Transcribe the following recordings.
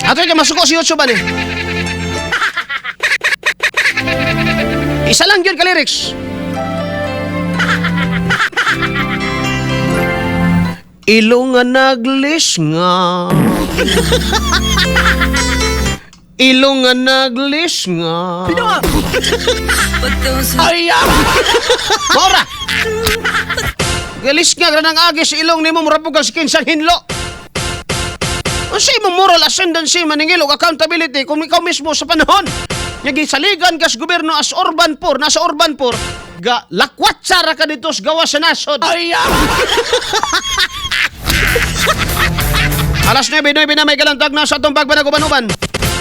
Ato ka masuko si YouTube ani. Isa lang yun ka lyrics. Ilong nga naglis nga. Ilong nga naglis nga. Ay, ah! Mora! Galis nga ang agis sa ilong nimo, mura pug skin sa hinlo. Unsa imong moral ascendancy, maningil, ug accountability kung ikaw mismo sa panahon nga gisaligan kas gobyerno as urban poor, nasa urban poor, ga lakwat ra ka dito sa gawas sa nasod? Ay, ah! Alas 9:09 na, may galantag na sa atong pagpanaguban-uban.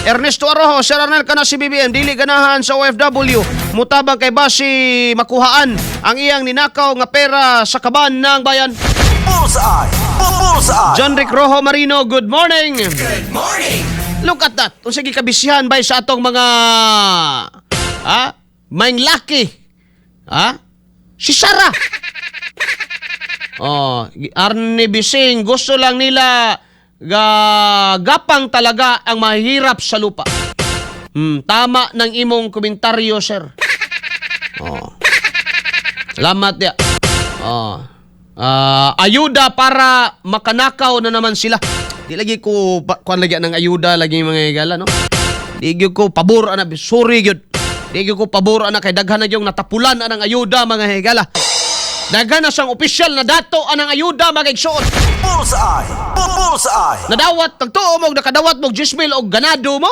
Ernesto Arojo, Sir Arnel, kana si BBM, dili ganahan sa OFW. Mutabang kay basi makuhaan ang iyang ninakaw nga pera sa kaban ng bayan. Bullseye! Bullseye! John Rick Rojo Marino, good morning! Good morning! Look at that! Unsa gikabisihan bay sa atong mga, ha? Maing laki. Ha? Si Sara. Oh, Arne Bising, gusto lang nila ga gapang talaga ang mahirap sa lupa. Tama ng imong komentaryo, sir. Oh. Salamat ya. Oh. Ah, ayuda para makanakaw na naman sila. Di lagi ko kuan lagi ng ayuda lagi, mga higala, no. Di gyud ko pabor ana, sorry gyud. Di gyud ko pabor ana kay daghan na yung natapulan anang ayuda, mga higala. Daghan na siyang opisyal na dato anang ayuda, mga igsoon. Bullseye! Bullseye! Nadawat, nagtuo mo, nakadawat mo 10 mil og ganado mo.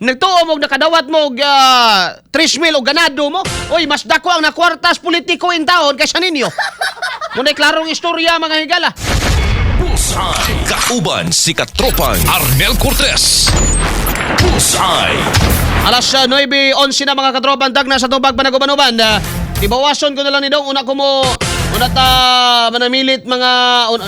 Nagtuo mo, nakadawat mo og 3 mil og ganado mo. Oy, mas dako ang nakwartas politiko in taon kaysa ninyo. Muna'y klarong istorya, mga higala. Bullseye. Kauban si Katropang Arnel Cortez. Bullseye. Alas 9:11 na, mga katropan, tag na sa tubag panagubanuban. Ibawason ko na lang ni Dong, una ko mo, una ta manamilit mga, una,